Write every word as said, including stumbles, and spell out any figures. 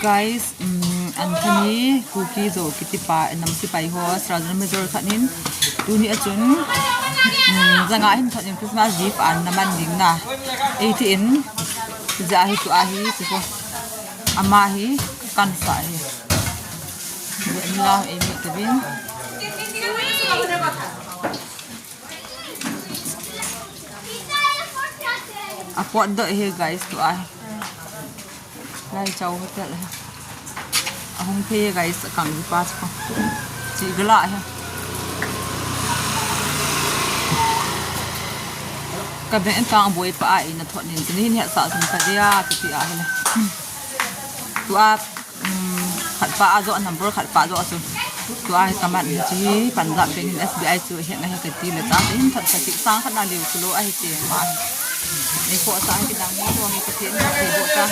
Guys, um, Anthony Kuki Zo kitipa, nam sipai ho, Srajan Major khat in, tuni a chun, um, janga hin thot in Christmas gift an naman ding na. Eighty in, ja hi tu ahi, tu ko. Ama hi, kan sa hi. Ni la, ei mi tabin. A pot doh hi guys, tu ahi. Lai Chau Hotel hi. Ahung thei guys, akang ji pa chu. Chi gala hi. Ka bank account boi pa a ina thot nin, tuni hin hetsah sum ka dia, ti ti ahi le. Tu a, um, khat pa a jo, number khat pa jo chu. Tu a hi ka man hi chi, Punjab bank in S B I chu hi na hi ka ti le ta. Hin thot ka ti sang khat na liu chu lo ahi ti ma. Ei ko sa hi dang mo mo ni ka ti na ti bo ta.